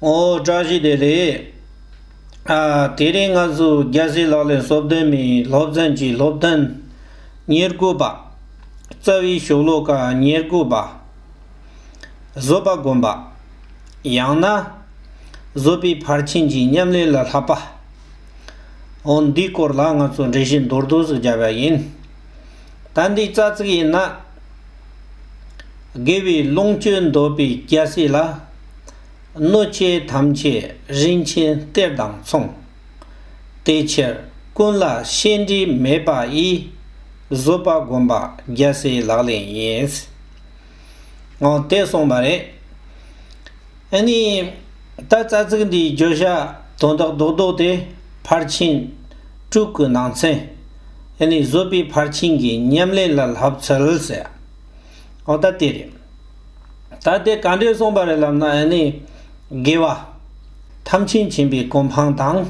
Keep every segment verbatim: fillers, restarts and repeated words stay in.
ཨོ་བཀྲ་ཤིས་བདེ་ལེགས། ཨ་དེ་རིང་ང་ཚོ་རྒྱལ་སྲས་ལག་ལེན་སོ་བདུན་མའི་སློབ་ཚན་གྱི་སློབ་ཐུན་ཉེར་དགུ་པ། རྩ་བའི་ཤོ་ལོ་ཀ་ཉེར་དགུ་པ། བཟོད་པ་སྒོམ་པ། ཡང་ན། བཟོད་པའི་ཕར་ཕྱིན་གྱི་ཉམས་ལེན་ལ་བསླབ་པ། འོ་འདིའི་སྐོར་ལ་ང་ཚོ་འགྲེལ་བཤད་མདོར་བསྡུས་ཤིག་བརྒྱབ་པ་ཡིན། ད་འདི་རྩ་ཚིག་ཡིན་ན། དགེ་བའི་ལོངས་སྤྱོད་འདོད་པའི་རྒྱལ་སྲས་ལ། གནོད་བྱེད་ཐམས་ཅད་རིན་ཆེན་གཏེར་དང་མཚུངས། དེ་ཕྱིར་ཀུན་ལ་ཤེས་འདྲིས་མེད་པ་ཡིས། བཟོད་པ་སྒོམ་པ་རྒྱལ་སྲས་ལག་ལེན་ཡིན། འོ་དེ་གསུངས་པ་རེད། ཨ་ནི། ད་རྩ་ཚིག་འདིའི་བརྗོད་བྱ་དོན་དག་རྡོག་རྡོག་དེ་ཕར་ཕྱིན་དྲུག་གི་ནང་ཚན། ཨ་ནི་བཟོད་པའི་ཕར་ཕྱིན་གྱི་ཉམས་ལེན་ལ་བསླབ་ཚུལ་ཟེར། འོ་ད་དེ་རེད། ད་དེ་ག་འདྲས་གསུངས་པ་རེད་ལབ་ན། ཨ་ནི་དགེ་བ་ཐམས་ཅད་མཁྱེན་པའི་གོ་འཕང་དང་།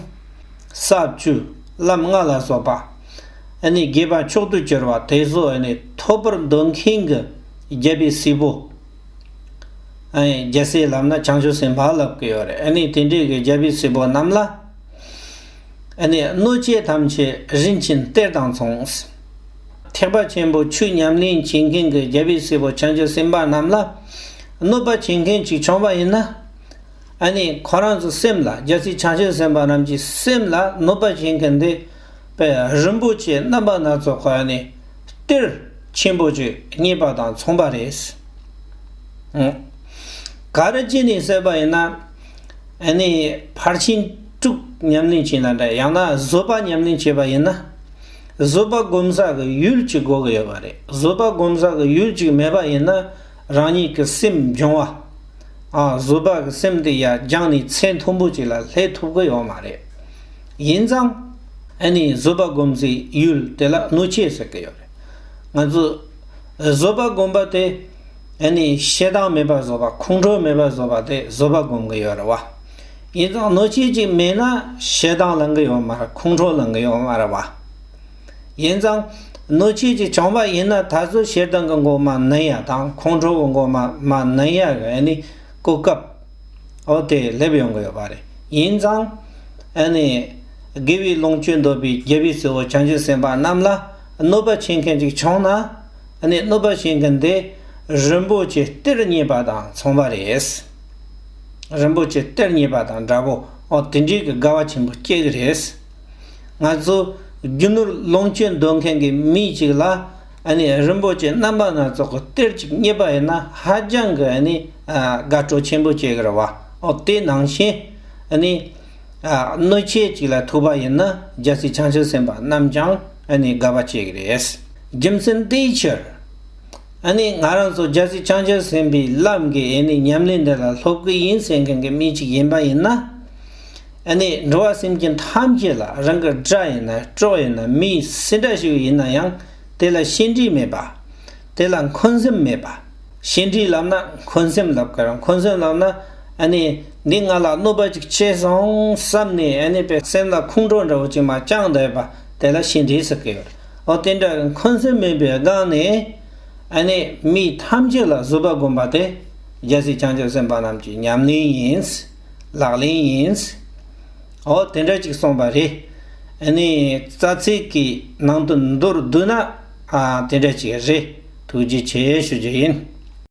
ས་བཅུ་ལམ་ལྔ་ལ་སོགས་པ། ཨ་ནི་དགེ་བ་མཆོག་ཏུ་གྱུར་པ་དེ་ཚོ་ཨ་ནི་ཐོབ་པར་འདོད་མཁན་གྱི་རྒྱལ་པོའི་སྲས་པོ། ཨ་ནི་རྒྱལ་སྲས་ལབ་ན་བྱང་ཆུབ་སེམས་དཔའ་ལབ་ཀྱི་ཡོད་རེད། ཨ་ནི་དེ་འདྲའི་གི་རྒྱལ་པོའི་སྲས་པོ་རྣམས་ལ། ཨ་ནི་གནོད་བྱེད་ཐམས་ཅད་རིན་ཆེན་གཏེར་དང་མཚུངས། ཐེག་པ་ཆེན་པོའི་ཆོས་ཉམས་ལེན་བྱེད་མཁན་གྱི་རྒྱལ་པོའི་སྲས་པོ་བྱང་ཆུབ་སེམས་དཔའ་རྣམས་ལ་གནོད་པ་བྱེད་མཁན་ཅིག་བྱུང་བ་ཡིན་ན། ཨ་ནི་ཁོ་རང་ཚོའི་སེམས་ལ། རྒྱལ་སྲས་བྱང་ཆུབ་སེམས་དཔའ་རྣམས་ཀྱི་སེམས་ལ་གནོད་པ་བྱེད་མཁན་དེ་དཔེ་རིན་པོ་ཆེ་རྣམ་པ་སྣ་ཚོགས་ཀྱི་ཨ་ནི་གཏེར་ཆེན་པོ་ཅིག་རྙེད་པ་དང་མཚུངས་པ་རེད། ཨང་། ག་རེ་བྱས་ནས་ཟེར་བ་ཡིན་ན། ཨ་ནི་ཕར་ཕྱིན་དྲུག་ཉམས་ལེན་བྱས་ན་འདྲ། ཡང་ན་བཟོད་པ་ཉམས་ལེན་བྱས་པ་ཡིན་ན། བཟོད་པ་སྒོམ་ས་གི་ཡུལ་གཅིག་དགོས་ཀྱི་ཡོད་པ་རེད། བཟོད་པ་སྒོམ་ས་གི་ཡུལ་གཅིག་མེད་པ་ཡིན་ན། རང་ཉིད་ཀྱི་སེམས་སྦྱོང་བ། ཨ་བཟོད་པ་གི་སེམས་དེ་ཡར་སྦྱངས་ནས་ཚད་མཐོན་པོ་ཅིག་ལ་སླེབས་ཐུབ་ཀྱི་ཡོད་མ་རེད། ཡིན་ཙང་། ཨ་ནི་བཟོད་པ་སྒོམ་སའི་ཡུལ་དེ་ལ་གནོད་བྱེད་ཟེར་གྱི་ཡོད་རེད། ང་ཚོ་བཟོད་པ་སྒོམ་པ་དེ། ཨ་ནི་ཞེ་སྡང་མེད་པར་བཟོད་པ། ཁོང་ཁྲོ་མེད་པར་བཟོད་པ་དེ་བཟོད་པ་སྒོམ་གྱི་ཡོད་རེད་བ། ཡིན་ཙང་གནོད་བྱེད་ཅིག་མེད་ན་ཞེ་སྡང་ལངས་ཀྱི་ཡོད་མ་རེད། ཁོང་ཁྲོ་ལངས་ཀྱི་ཡོད་མ་རེད་བ། ཡིན་ཙང་གནོད་བྱེད་ཅིག་བྱུང་བ་ཡིན་ན། ད་གཟོད་ཞེ་སྡང་གི་མགོ་མ་ནོན་ཡ་དང་། ཁོང་ཁྲོ་གི་མགོ་མ་མ་ནོན་ཡ་གི་ཨ་ནི་གོ་སྐབས། འོ་དེ་སླེབས་ཡོང་གི་ཡོད་པ་རེད། ཡིན་ཙང་། ཨ་ནི་དགེ་བའི་ལོངས་སྤྱོད་འདོད་པའི་རྒྱལ་པོའི་སྲས་པོ་བྱང་ཆུབ་སེམས་དཔའ་རྣམས་ལ་གནོད་པ་བྱེད་མཁན་ཅིག་བྱུང་ན། ཨ་ནི་གནོད་པ་བྱེད་མཁན་དེ་རིན་པོ་ཆེ་གཏེར་རྙེད་པ་དང་མཚུངས་པ་རེད། རིན་པོ་ཆེ་གཏེར་རྙེད་པ་དང་འདྲ་པོ། འོ་དེ་འདྲའི་གི་དགའ་བ་ཆེན་པོ་སྐྱེ་གི་རེད། ང་ཚོ་རྒྱུ་ནོར་ལོངས་སྤྱོད་འདོད་མཁན་གྱི་མི་ཅིག་ལ། ཨ་ནི་རིན་པོ་ཆེ་རྣམ་པ་སྣ་ཚོགས་ཀྱི་གཏེར་ཅིག་རྙེད་པ་ཡིན་ན། ཧ་ཅང་གི་ཨ་ནི་ཨ་དགའ་སྤྲོ་ཆེན་པོ་སྐྱེ་གི་རེད་བ། འོ་དེ་ནང་བཞིན་ཨ་ནི་ཨ་གནོད་བྱེད་ཅིག་ལ་ཐུག་པ་ཡིན་ན། རྒྱལ་སྲས་བྱང་ཆུབ་སེམས་དཔའ་རྣམས་ཀྱང་ཨ་ནི་དགའ་བ་སྐྱེ་གི་རེད། རྒྱུ་མཚན་དེའི་ཕྱིར། ཨ་ནི་ང་རང་ཚོ་རྒྱལ་སྲས་བྱང་ཆུབ་སེམས་དཔའི་ལམ་གྱི་ཨ་ནི་ཉམས་ལེན་འདི་ལ་སློབ་ཀྱི་ཡིན་ཟེར་མཁན་གྱི་མི་ཅིག་ཡིན་པ་ཡིན་ན། ཨ་ནི་འགྲོ་བ་སེམས་ཅན་ཐམས་ཅད་ལ། རང་གི་དགྲ་ཡིན་ན་གྲོགས་ཡིན་ན། མི་སུ་འདྲ་ཞིག་ཡིན་ན་ཡང་དེ་ལ་ཤེས་འདྲིས་མེད་པ། དེ་ལ་འཁོན་སེམས་མེད་པ། ཤེས་འདྲིས་ལབ་ན་འཁོན་སེམས་ལབ་ཀྱི་རེད། འཁོན་སེམས་ལབ་ན་ཨ་ནི་འདི་ང་ལ་གནོད་པ་ཅིག་བྱས་སོང་བསམ་ནས། ཨ་ནི་དཔེ་སེམས་ལ་ཁོང་ཁྲོ་འདྲ་བོ་ཅིག་མར་བཅངས་བསྡད་པ་དེ་ལ་ཤེས་འདྲིས་ཟེར་གྱི་ཡོད་རེད། འོ་དེ་འདྲ་འཁོན་སེམས་མེད་པའི་སྒང་ནས། ཨ་ནི་མི་ཐམས་ཅད་ལ་བཟོད་པ་སྒོམ་པ་དེ་རྒྱལ་སྲས་བྱང་ཆུབ་སེམས་དཔའ་རྣམས་ཀྱི་ཉམས་ལེན་ཡིན། ལག་ལེན་ཡིན། འོ་དེ་འདྲ་ཅིག་གསུངས་པ་རེད། ཨ་ནི་རྩ་ཚིག་གི་ནང་དོན་མདོར་བསྡུས་ན། ཨ་དེ་འདྲ་ཅིག་རེད། ཐུགས་རྗེ་ཆེ་ཞུ་རྒྱུ་ཡིན།